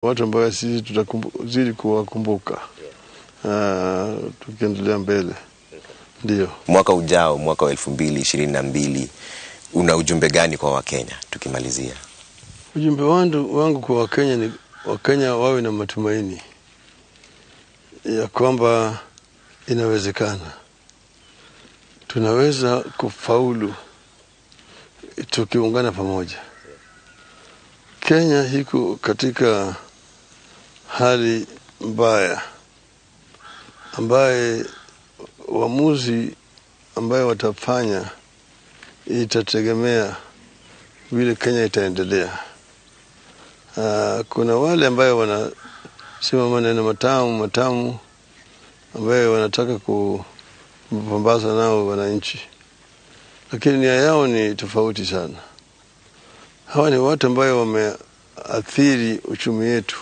Watu ambayo sisi tutazidi kuwakumbuka tukiendelea mbele. Ndio. Mwaka ujao, mwaka wa 2022, una ujumbe gani kwa Wakenya tukimalizia? Ujumbe wangu kwa Wakenya ni Wakenya wawe na matumaini ya kwamba inawezekana. Tunaweza kufaulu tukiungana pamoja. Kenya iko katika hali mbaya ambaye uamuzi ambayo watafanya itategemea vile Kenya itaendelea. Kuna wale ambayo wanasema maneno matamu matamu ambayo wanataka kupambaza nao wananchi, lakini nia yao ni tofauti sana. Hawa ni watu ambayo wameathiri uchumi wetu,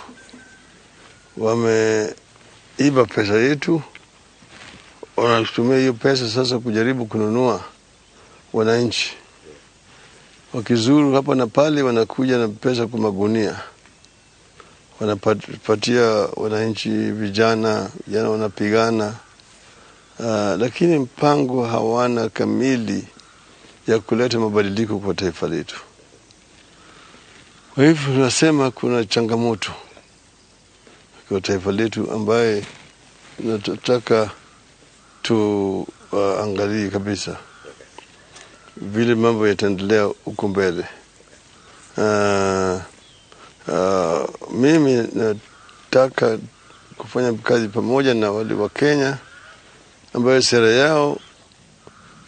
wameiba pesa yetu, wanatumia hiyo pesa sasa kujaribu kununua wananchi. Wakizuru hapa na pale, wanakuja na pesa kwa magunia, wanapatia wananchi, vijana wanapigana. Lakini mpango hawana kamili ya kuleta mabadiliko kwa taifa letu. Kwa hivyo tunasema kuna changamoto kwa taifa letu ambaye nataka tuangalie kabisa vile mambo yataendelea huko mbele. Mimi nataka kufanya kazi pamoja na wale wa Kenya ambayo sera yao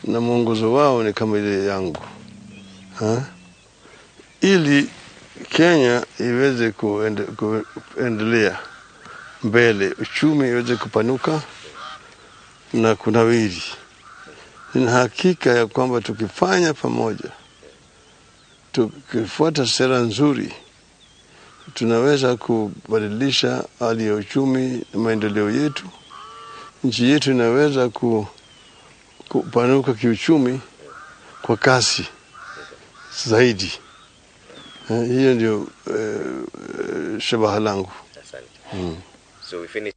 na mwongozo wao ni kama ile yangu, ili Kenya iweze kuendelea mbele, uchumi iweze kupanuka na kunawiri. Nina hakika ya kwamba tukifanya pamoja, tukifuata sera nzuri, tunaweza kubadilisha hali ya uchumi na maendeleo yetu. Nchi yetu inaweza kupanuka kiuchumi kwa kasi zaidi. Hiyo ndio shabaha langu. So we finish.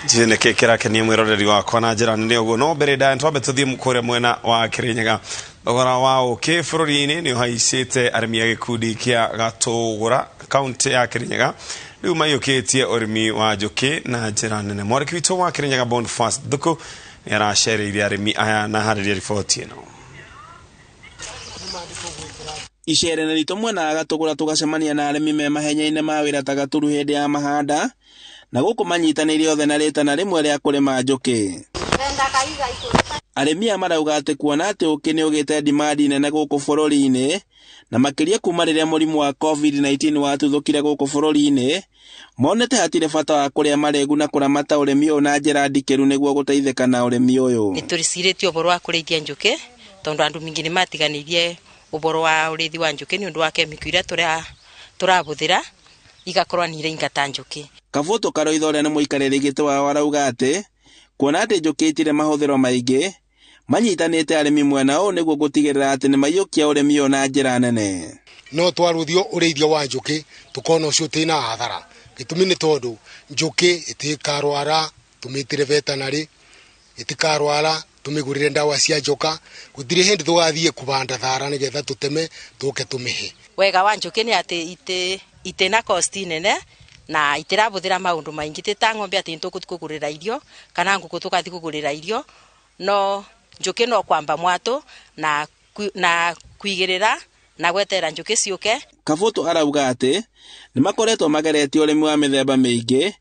Nä kä kä rakenia mwä roreri wakwa na njä ra nene å guo no mbere ndaya twambe tå thiä kå rä a mwena wa kä rä nyaga thogora wa å kä bå rå ri-inä nä å haicä te arä a gä kundi kä a gatå gå ra kauntä ya kä rä nyaga rä u maiyå kä tie å rä mi wa njå kä na njä ra nene. Mwarä witå wa kä rä nyaga Boniface Thuku nä aracereire arä mi aya na harä ria riboti ä no. Icere ritũ mwena wa Gatũgũra tũgacemania na arĩmi me mahenya-inĩ ma wĩra ta Gaturu hĩndĩ ya mahanda na gũkũ manyitanĩire othe na rĩtana rĩmwe rĩa kũrĩma njũkĩ. Arĩmi aya marauga atĩ kuona atĩ ũkĩ nĩ ũgĩte dimandi nene gũkũ bũrũri-inĩ na makĩria kuma rĩrĩa mũrimũ wa COVID-19 watuthũkire gũkũ bũrũri-inĩ, monete hatirĩ bata wa kũrĩa marĩgu na kũramata ũrĩmi ũyũ na njĩra ndikĩru nĩguo gũteithĩka na ũrĩmi ũyũ. Nĩtũrĩcirĩtie ũhoro wa kũrĩithia njũkĩ tondũ andũ mingĩ nĩmatiganĩirie ũhoro wa ũrĩithi wa njũkĩ nĩ ũndũ wa kemiko iria tũrahũthĩra igakorwo nĩ iraingata njũkĩ. Kabutu Karoitho ũrĩa nĩ mũikarĩri gĩtĩ wao arauga atĩ kuona atĩ njũkĩ itirĩ mahũthĩro maingĩ manyitanĩte arĩmi mwena ũyũ nĩguo gũtigĩrĩra atĩ nĩmaiyũkia ũrĩmi ũyũ na njĩra nene. No twarũthio ũrĩithio wa njũkĩ tũkona ũcio ũtĩ hathara. Gĩtũmi nĩ tondũ njũkĩ ĩtĩkarwara tũmĩtĩre veterinary, ĩtikarwara tũmĩgũrĩre ndawa cia njoka, gũtirĩ hĩndĩ tũgathiĩ kũbanda thara nĩgetha tũteme tũke tũmĩhe. Wega wa njũkĩ nĩ atĩ itĩ na cost nene na itirabũthĩra maũndũ maingĩ ti ta ng'ombe atĩ nĩtũgũthiĩ kũgũrĩra irio kana ngũkũ tũgathiĩ kũgũrĩra irio, no njũkĩ no kwamba mwatũ na kuigĩrĩra na gwetera njũkĩ ciũke. Kabutu arauga atĩ nĩmakoretwo mageretie ũrĩmi wa mĩthemba mĩingĩ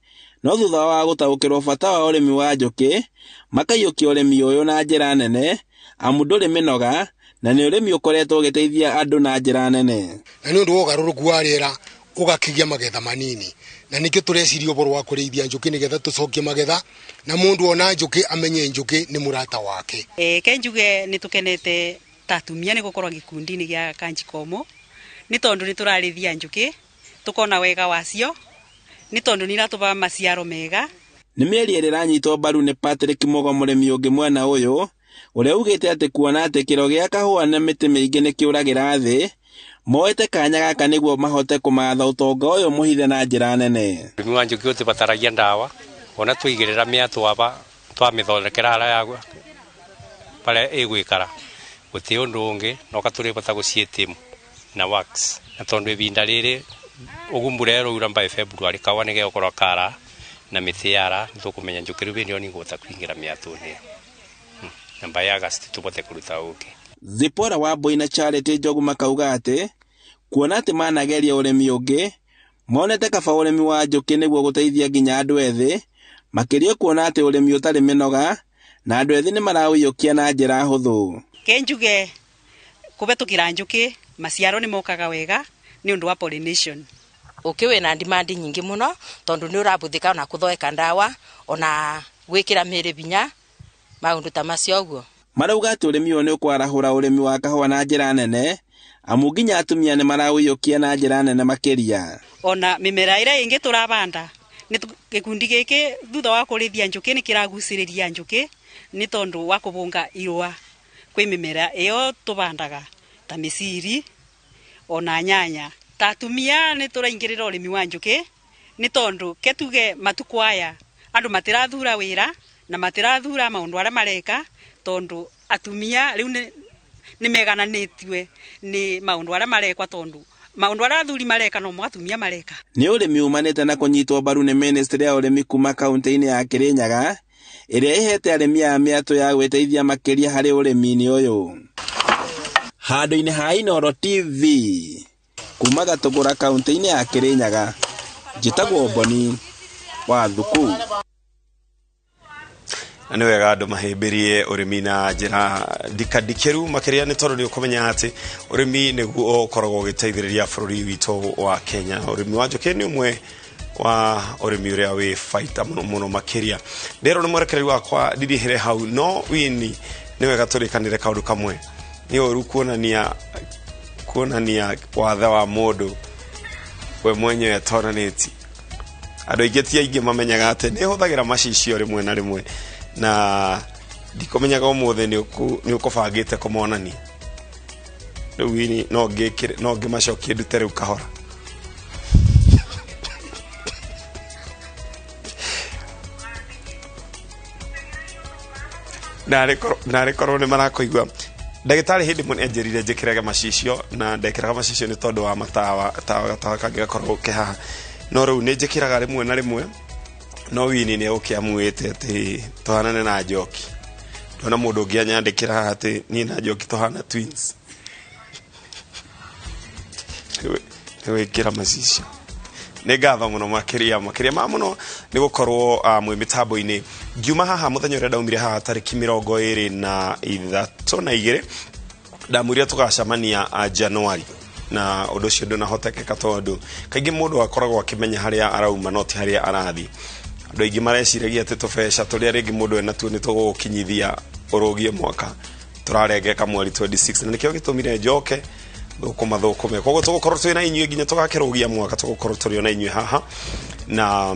no thutha wa gũtaũkĩrwo bata wa ũrĩmi wa njũkĩ makaiyũkia ũrĩmi ũyũ na njĩra nene amu ndũrĩ mĩnoga na nĩ ũrĩmi ũkoretwo ũgĩteithia andũ na njĩra nene. Na nĩ ũndũ wa ũgarũrũku wa rĩera ũgakĩgĩa magetha manini na nĩkĩo tũreciria ũhoro wa kũrĩithia njũkĩ nĩgetha tũcokie magetha na mũndũ ona njũkĩ amenye njũkĩ nĩ mũrata wake. Ke njuge nĩ tũkenete ta atumia nĩ gũkorwo gĩkundi-inĩ gĩa Kanjikomo nĩ tondũ nĩ tũrarĩithia njũkĩ tũkona wega wacio nĩ tondũ nĩ iratũba maciaro mega. Nĩ mĩario ĩrĩa ĩranyitwo mbaru nĩ Patrick Mugo, mũrĩmi ũngĩ mwena ũyũ, ũrĩa ugĩte atĩ kuona atĩ kĩro gĩa kahũa na mĩtĩ mĩingĩ nĩ kĩũragĩra thĩ, moete kanya gaka nĩguo mahote kũmatha ũtonga ũyũ mũhithe na njĩra nene. Ũrĩmi wa njũkĩ ũtĩbataragia ndawa, ona tũigĩrĩra mĩatũ aba twamĩthondekera harĩa yagwa paria ĩgwĩkara gũtirĩ ũndũ ũngĩ no katũrĩbata gũciĩtimu na wax na tondũ ibinda rĩrĩ ũguo mbura ĩroura by February kawa nĩgegũkorwo kara na mĩtĩ yara nĩtũkũmenya njũkĩ rĩu hĩndĩ ĩyo nĩigũhota kũingĩra mĩatũ-inĩ ĩyo na by August tũbote kũruta ũkĩ. Zipporah Wambui na Charity Njogu makauga atĩ kuona atĩ manageria ũrĩmi ũngĩ monete kaba ũrĩmi wa njũkĩ nĩguo gũteithia nginya andũ ethĩ, makĩria kuona atĩ ũrĩmi ũtarĩ mĩnoga na andũ ethĩ nĩ maraũiyũkia na njĩra hũthũ. Kenjuge kũhetũkĩra njũkĩ maciaro nĩ mokaga wega nĩ ũndũ wa pollination. Ũkĩ wĩna demand nyingĩ mũno tondũ nĩ ũrabũthĩka ona kũthondeka ndawa ona gwĩkĩra mĩĩrĩ binya maũndũ ta macio ũguo. Marauga atĩ ũrĩmi ũyũ nĩ ũkwarahũra ũrĩmi wa kahũa na njĩra nene, amu nginya atumia nĩ maraũiyũkia na njĩra nene makĩria. Ona mĩmera ĩrĩa ĩngĩ tũrabanda nĩ gĩkundi gĩkĩ thutha wa kũrĩithia njũkĩ nĩ kĩragucĩrĩria njũkĩ nĩ tondũ wa kũbũnga irũa kwĩ mĩmera ĩyo tũbandaga ta mĩciri ona nyanya. Ta atumia nĩ tũraingĩrĩra ũrĩmi wa njũkĩ nĩ tondũ ketuge matukũ aya andũ matirathura wĩra na matirathura maũndũ arĩa mareka tondũ atumia rĩu nĩ megananĩtue nĩ maũndũ arĩa marekwa tondũ maũndũ arĩa athuri mareka no mo atumia mareka. Nĩ ũrĩmi umanĩte na kũnyitwo mbaru nĩ ministry ya ũrĩmi kuma kaunti-inĩ ya Kirinyaga ĩrĩa ĩhete arĩmi a mĩatũ ya gwĩteithia makĩria harĩ ũrĩmi-inĩ ũyũ. Handũ-inĩ ha Inooro TV kuma Gatũgũra kaunti-inĩ ya Kirinyaga, njĩtagwo Boni wa Thuku. Na nĩ wega andũ mahĩmbĩrie ũrĩmi na njĩra ndikandikĩru makĩria nĩ tondũ nĩ ũkũmenya atĩ ũrĩmi nĩguo ũkoragwo ũgĩteithĩrĩria bũrũri witũ wa Kenya. Ũrĩmi wa njũkĩ nĩ ũmwe wa ũrĩmi ũrĩa wĩ baita mũno mũno makĩria. Ndĩrwo nĩ mwerekereri wakwa ndirihĩre hau, no wini nĩ wega tũrĩkanĩre kaũndũ kamwe. Nĩ ũru kuonania wathe wa mũndũ we mwenyewe atonanĩtie. Andũ aingĩ ti aingĩ mamenyaga atĩ nĩ hũthagĩra macicio rĩmwe na rĩmwe na ndikũmenyaga ũmũthĩ nĩ ũkũbangĩte kũmonania. Rĩu wini no ngĩmacokie ndute rĩu kahora. Narĩ korwo nĩ marakũigua. Ndagĩtarĩ hĩndĩ ĩmwe nĩanjĩrire njĩkĩrage macicio na ndekĩraga macicio nĩ tondũ wa matawa, tawa gatawa kangĩ gakoragwo ke haha. No rĩu nĩ njĩkĩraga rĩmwe na rĩmwe, no wini nĩ egũkĩamuĩte atĩ tũhanane na Njoki. Ndona mũndũ ũngĩ anyandĩkĩra haha atĩ niĩ na Njoki tũhana twins. Nĩ gwĩkĩra macicio. Nĩ ngatho mũno makĩria makĩria ma mũno nĩ gũkorwo mwĩ mĩtambo-inĩ. Ngiuma haha mũthenya ũrĩa ndaumire haha tarĩki 23 na 2 ndamwĩrire tũgacemania Januari na ũndũ ũcio ndũnahotekeka tondũ kaingĩ mũndũ akoragwo akĩmenya harĩa arauma no ti harĩa arathiĩ. Andũ aingĩ mareciragia atĩ tũbeca tũrĩa rĩngĩ mũndũ enatuo nĩ tũgũgũkinyithia ũrũgie mwaka tũrarengeka mweri 26 na nĩkĩo gĩtũmire njoke thũkũma thũkũme. Koguo tũgũkorwo twĩ na inyuĩ nginya tũgakĩrũgia mwaka, tũgũkorwo tũrĩ ona inyuĩ haha na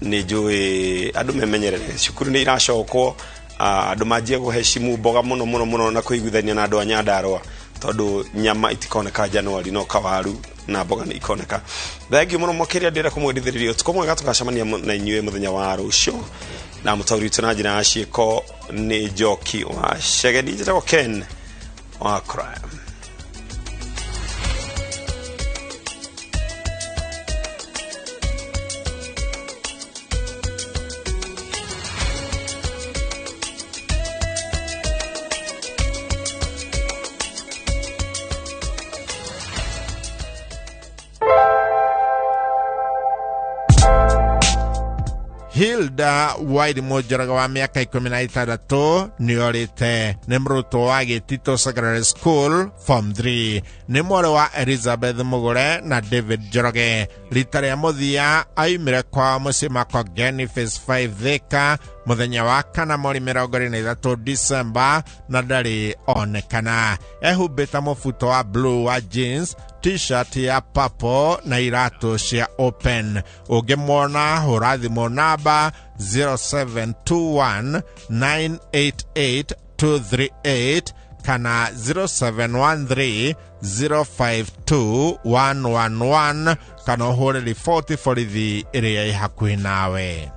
nĩ njũĩ andũ memenyerere. Cukuru nĩ iracokwo, andũ manjie kũheshimu mboga mũno mũno mũno na kũiguithania na andũ a Nyandarũa tondũ nyama itikoneka Januari no kawaru na mboga nĩ ikoneka. Thengiũ mũno makĩria ndĩrenda kũmwendithĩrĩria ũtukũ mwega, tũgacemania na inyuĩ mũthenya wa rũciũ na mũtaũri witũ na njĩra ya ciĩko nĩ Njoki wa Chegeni. Njĩtagwo Ken wa Crime. Hilda Wairimu Njoroge wa mĩaka 16 nĩorĩte. Nĩ mũrutwo wa Gĩtitũ Secondary School form 3. Nĩ mwarĩ wa Elizabeth Mugure na David Njoroge. Rita rĩa mũthia aumire kwa mũciĩ Makongeni Phase 5 Thika mũthenya wa kana mweri 23 December na ndarĩ onekana. Ehumbĩte mũbuto wa blue wa jeans, t-shirt ya purple na iratũ cia open. Ũngĩmuona hũra thimũ namba 0721 988 238 kana 0713 052 111 kana ũhũre riboti borithi ĩrĩa ĩ hakuhĩ nawe.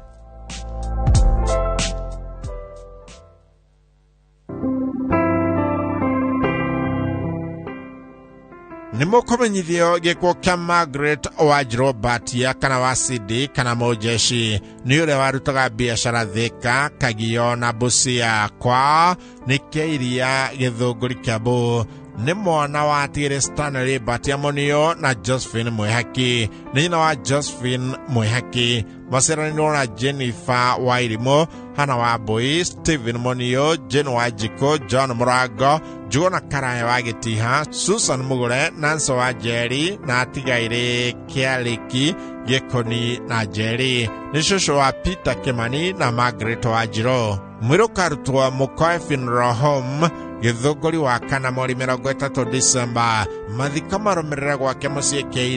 Nĩ mũkũmenyithio gĩkuũ kĩa Margaret Wanjirũ Mbatia kana wa CD kana mũjeshi nĩ ũrĩa warutaga biacara Thika, Kagio na Busia kwa nĩ kĩairia Gĩthũngũri Kiambu. Nĩ mwana wa Tigĩrĩ Stanley Mbatia Munio na Josephine Mwĩhaki, nĩ nyina wa Josephine Mwĩhaki. Maciaranĩirwo na Jennifer Wairimũ, Hannah Wambui, Stephen Munio, Jane Wanjikũ, John Mũrango, Njuguna Karaya wa Gĩtiha, Susan Mũgũre, Nancy wa Njeri na Atigaire Kĩarĩki, Gĩkoni na Njeri. Nĩ cũcũ wa Peter Kĩmani na Margaret Wanjirũ. Mwĩrĩ ũkarutwo Mũkoe Funeral Home Gĩthũngũri wa kana mweri 30 Disemba. Mathiko marũmĩrĩre gwake mũciĩ kĩa